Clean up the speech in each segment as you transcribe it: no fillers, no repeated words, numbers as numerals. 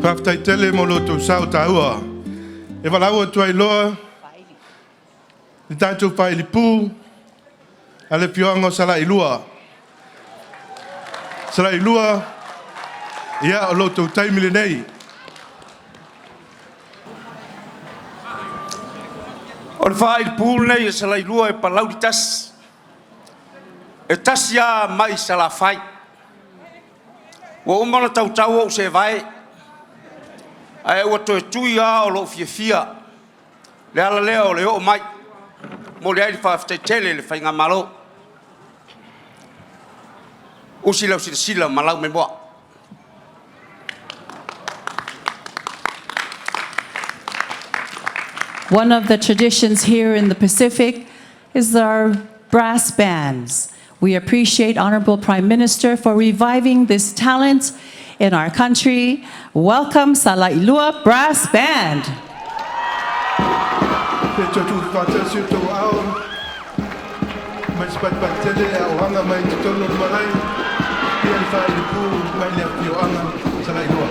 Faafetai tele mo lo outou sao taua. E valaau atu ai loa le tatou failipu a le afioaga o Salailua. Salailua, ia o lo outou taimi lenei. O le faailipu lenei a Salailua e Palauli 1, e tasi lava mai Salafai. Ua uma ona tautau ou seevae, ae ua toe tui lava o lou fiafia. O le ala lea o le oo mai. E momoli ai le faafetai tele i le Faigamalo. Usi lau silasila ma lau memoa. One of the traditions here in the Pacific is our brass bands. We appreciate Honorable Prime Minister for reviving this talent in our country. Welcome Salailua Brass Band. Pe tutu faatasi o tou ao, mai se patipati tele a ohanga mai totonu o le malae, ia le faailipu mai le afioaga Salailua.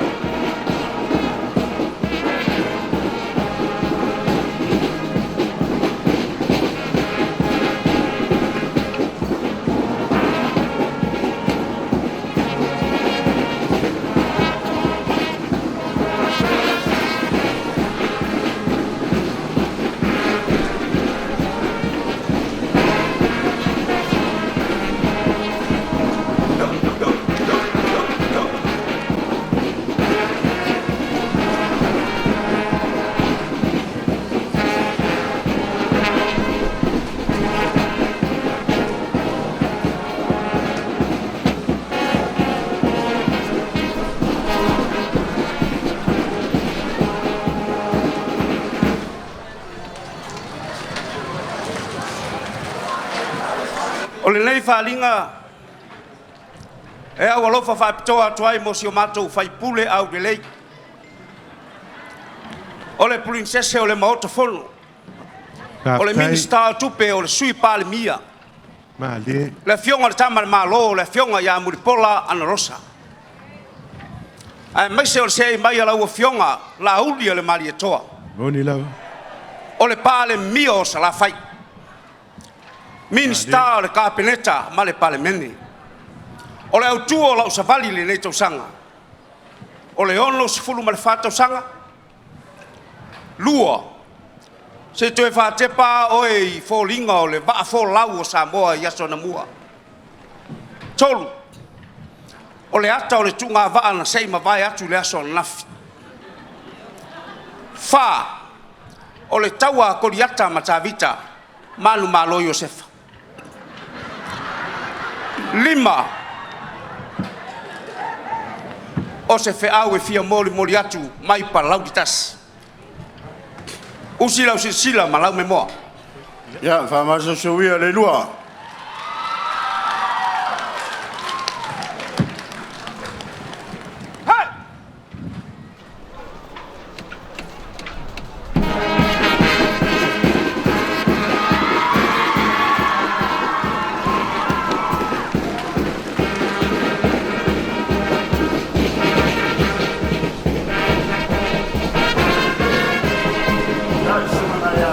O lenei faaaliga e aualofa faapitoa atu ai mo si o matou faipule aulelei, o le Polynesian o le Maota Fono, o le Faafetai, Minisita o Tupe, o le Sui Palemia, malie. Le Afioga i le Tama a le Malo, o le Afioga ia Mulipola Anarosa, aemaise o le seei mai a lau Afioga Laauli o le Malietoa, Moni lava. O le Palemia o Salafai, Minisita o le Kapeneta ma le Palemene. O le autu o lau savali i lenei tausaga, o le 64 tausaga, 2, se i toe faatepa lava oe i foliga o le vaa folau o Samoa i aso anamua. 3, o le ata o le tuugavaa na se i mavae atu i le aso ananafi. 4, o le taua a Koliata ma Tavita manumalo Iosefa. 5, o se feau e fia molimoli atu mai Palauli 1. Usi lau silasila ma lau memoa. Ia, faamasoosoo ia le lua. Hey! Ia,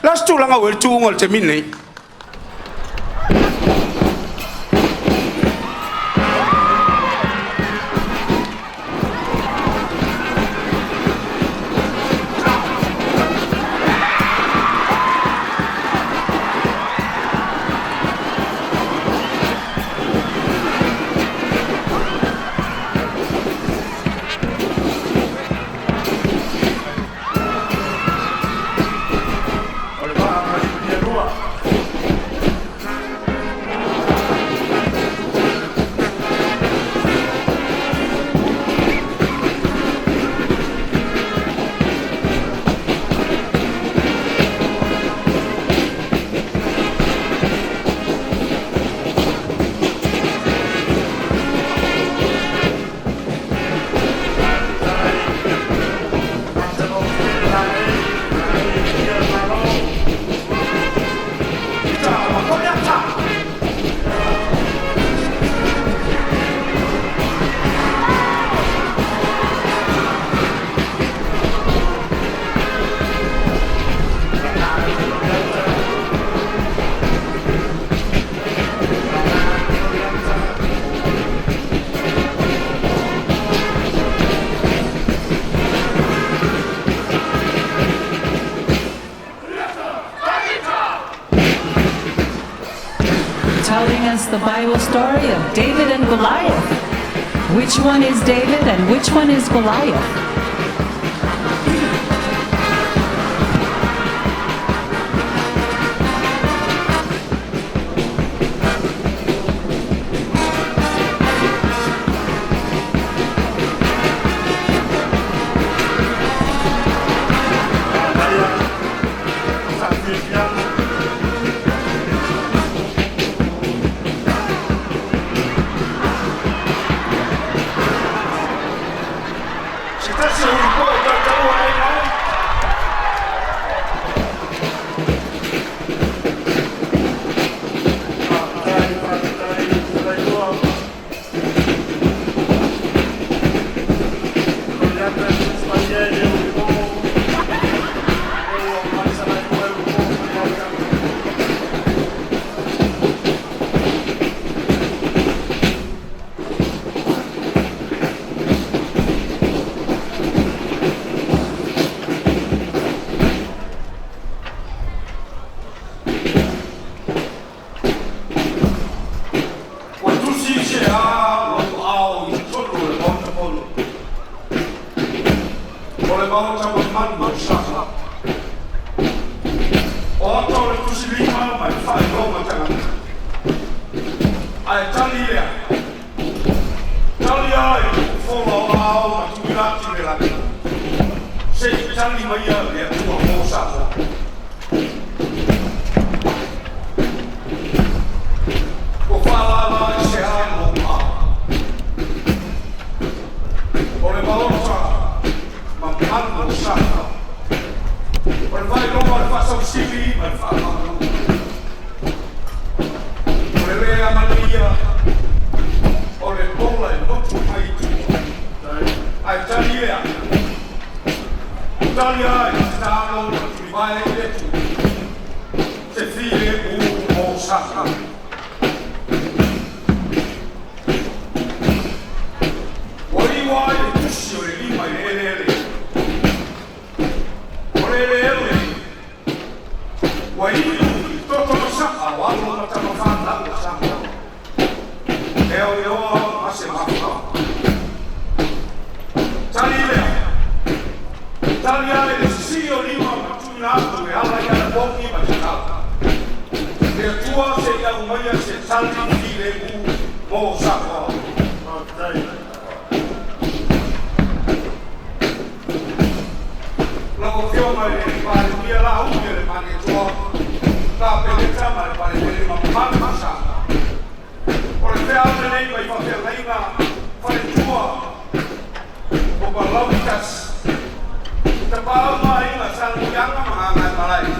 La se tulaga ua i le tuuga o le taimi lenei. O le vaa Maliulialua. Telling us the Bible story of David and Goliath. Which one is David and which one is Goliath? Faafiafiaga. Se tasi o uli poe tautaua ai ai. Faafetai, faafetai Salailoa. Goliata e le ulipo. E ua mai Salailoa e ulipo Goliata. Ua tusi i se a lou ao i totonu o le Maota Fono. O le Maota mamalu o Samoa. O ata o le tusilima ma le faailoga tagata. Ae tali lea, tali a i le fofoga o ao ma tuuina atu i le lagi, se i tali maia le Atua mo Samoa. Ua faalala i se a lou ao. O le Maota mamalu o Samoa. O le faailoga o le faasausili ma le faamaualaloga. O le lē amanaia o le ola e motu mai i tua. Ae tali lea, tali a i le tatalo ma tulivae i le Atua, se filemu mo Samoa. Ua iu ai le tusi o le lima i le eleele. O le eleele ua iu i toto masaa o alo ma tamafanau a Samoa. E oeoa ma se mafuaaga. Tali lea, tali a i le sisii o lima ma tuuina atu e ala i anapogi ma tatalo. Le Atua se i aumaia se tali filemu mo Samoa. Faafetai. Lau Afioga i le Palemia Laauli o le Malietoa, Kapeneta ma le Palemene mamalu o Samoa. O le feau lenei mai faafeagaiga faletua o Palauli 1. Tapaau ma Aiga Sa Luiaga ma Gagaemalae.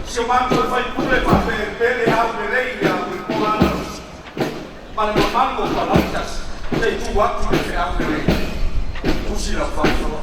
Si o matou faipule faapelepele aulelei ia Mulipola Anarosa ma le mamalu o Palauli 1 se i tuu atu le feau lenei. Tusi lau faasoa.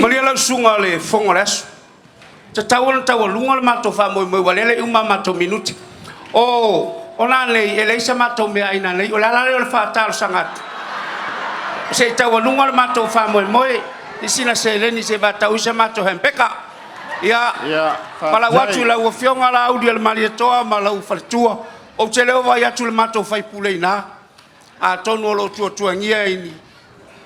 Malie lau susuga o le fofoga o le aso. Tatau ona taualuga le matou faamoemoe ua lele uma a matou minute. O o nanei e leai sa matou meaai nanei o le ala lea o le faatalosaga atu se i taualuga le matou faamoemoe i sina seleni se i faatau ai sa matou hambeka. Ia valaau atu i lau Afioga Laaulialemalietoa ma lou faletua, ou te le o vaai atu i le matou faipule i ina, atonu o lo o tuatuagia i ni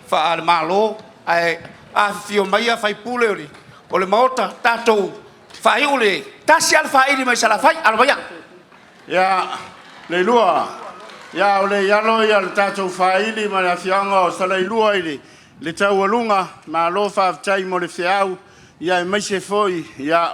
faale-Malo, ae afifio maia sui usufono o le Maota, tatou faaiu le… tasi lava le faili mai Salafai. Alo maia. Ia, Leilua, ia a o le i alo le tatou faili ma le afioaga o Salailua i le taualuga, malo faafetai mo le feau, aemaise foi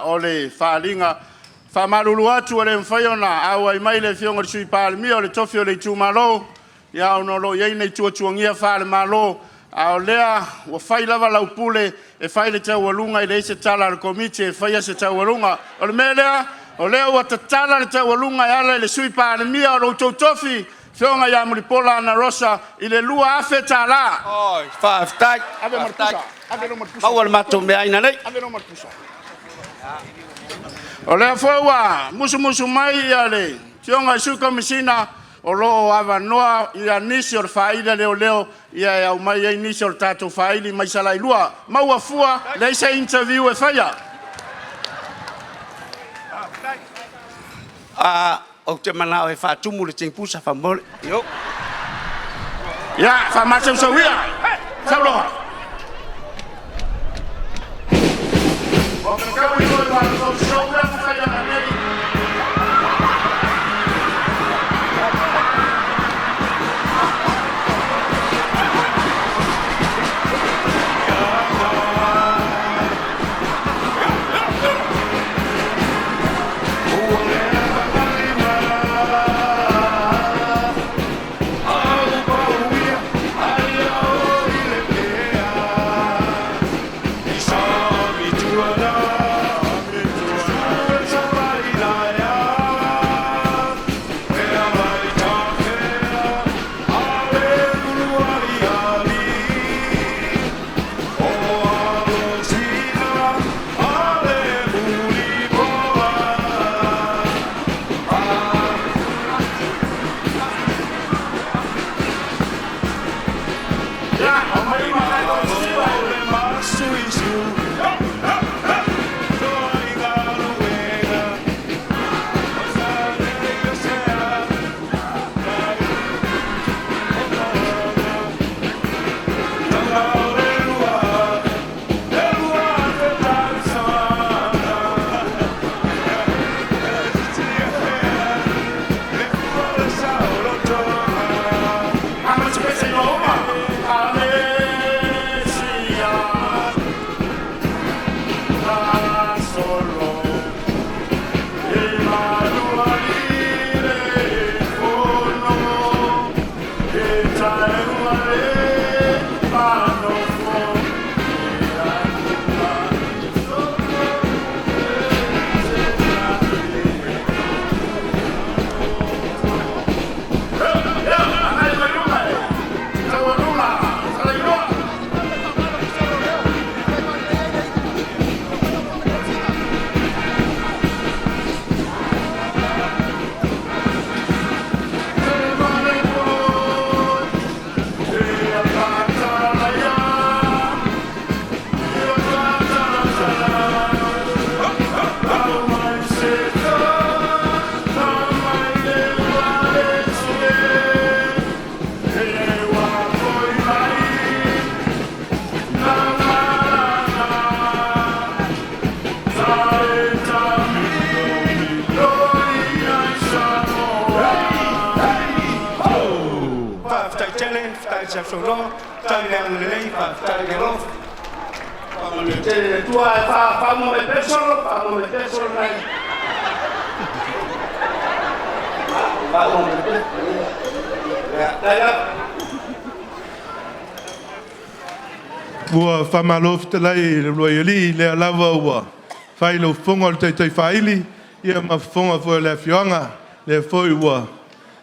o le faaaliga. E faamalulu atu ua le mafai ona auai mai le Afioga i le Sui Palemia o le tofi o le itumalo, ona o lo o i ai nai tuatuagia faale-Malo, a o lea ua fai lava lau pule e fai le taualuga, e leai se tala a le Komiti e faia se taualuga. O le mea lea, o lea ua tatala le taualuga e ala i le Sui Palemia o lo outou tofi, le Afioga ia Mulipola Anarosa i le $2,000. Oi, faafetai, faafetai. Maua le matou meaai nanei. O lea foi ua musumusu mai le Afioga i le Sui Komesina o lo o avanoa nisi o le faili a leoleo e aumai ai nisi o le tatou faili mai Salailua. Maua fua, leai se interview e faia. Ou te manao e faatumu le tinipusa faamolemole. Ia, faamasausau ia. Sauloa. Faafetai tele, faafetai le sausaunoa, faafetai le agalelei, faafetai le alofa. Faamanuia tele le Atua ae faamua mai pea le solo, faamua mai pea le solo nai. Faamua mai pea. Ia, tai lava. Ua faamalo fetalai i le uluai alii, lea lava ua fai lau fofoga o le taitai faili, ia ma fofoga foi o le afioaga, lea foi ua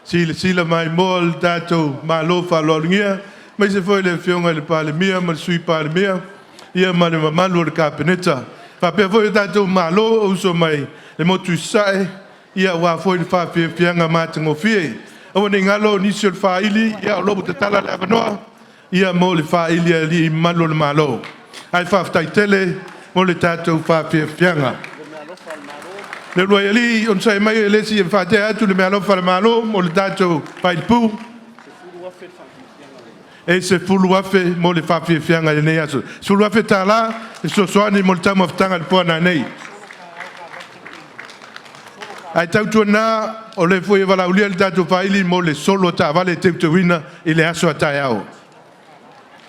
silasila maimoa le tatou Malo faaaloalogia, aemaise foi le Afioga i le Palemia ma le Sui Palemia, ia ma le mamalu o le Kapeneta. Faapea foi o tatou malo o uso mai le motu i Sasae, ia aua foi le faafiafiaga matagofie. Aua ne i galo nisi o le faaili, ia o lo o ua tatala le avanoa, ia mo le faaili a alii mamalu o le Malo. Ae faafetai tele mo le tatou faafiafiaga. Le uluai alii, onosai mai e le isi e faatea atu le meaalofa a le Malo mo le tatou failipu. E $10,000 mo le faafiafiaga i lenei aso. $10,000 e fesoasoani mo le taumafataga i le po a nanei. Ae tautuana, o le foi e valaaulia le tatou faaili mo le solo a taavale e teuteuina i le aso a taeao.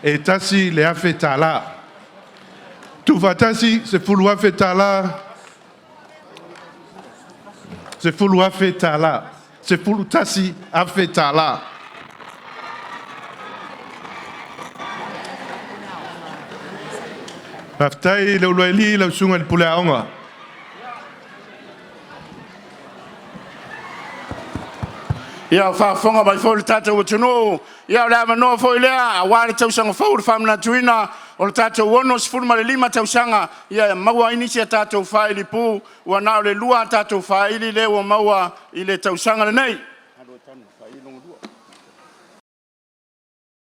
E $1,000. Tuufaatasi $10,000, $10,000, $11,000. Faafetai i le uluai lau susuga i le Pule Aoga. Ia, o faafofoga mai foi le tatou atunuu, ia o le avanoa foi lea aua le tausaga fou, le faamanatuina o le tatou 65 tausaga, ia e maua ai nisi a tatou failipu, ua na o le 2 a tatou faili lea ua maua i le tausaga lenei.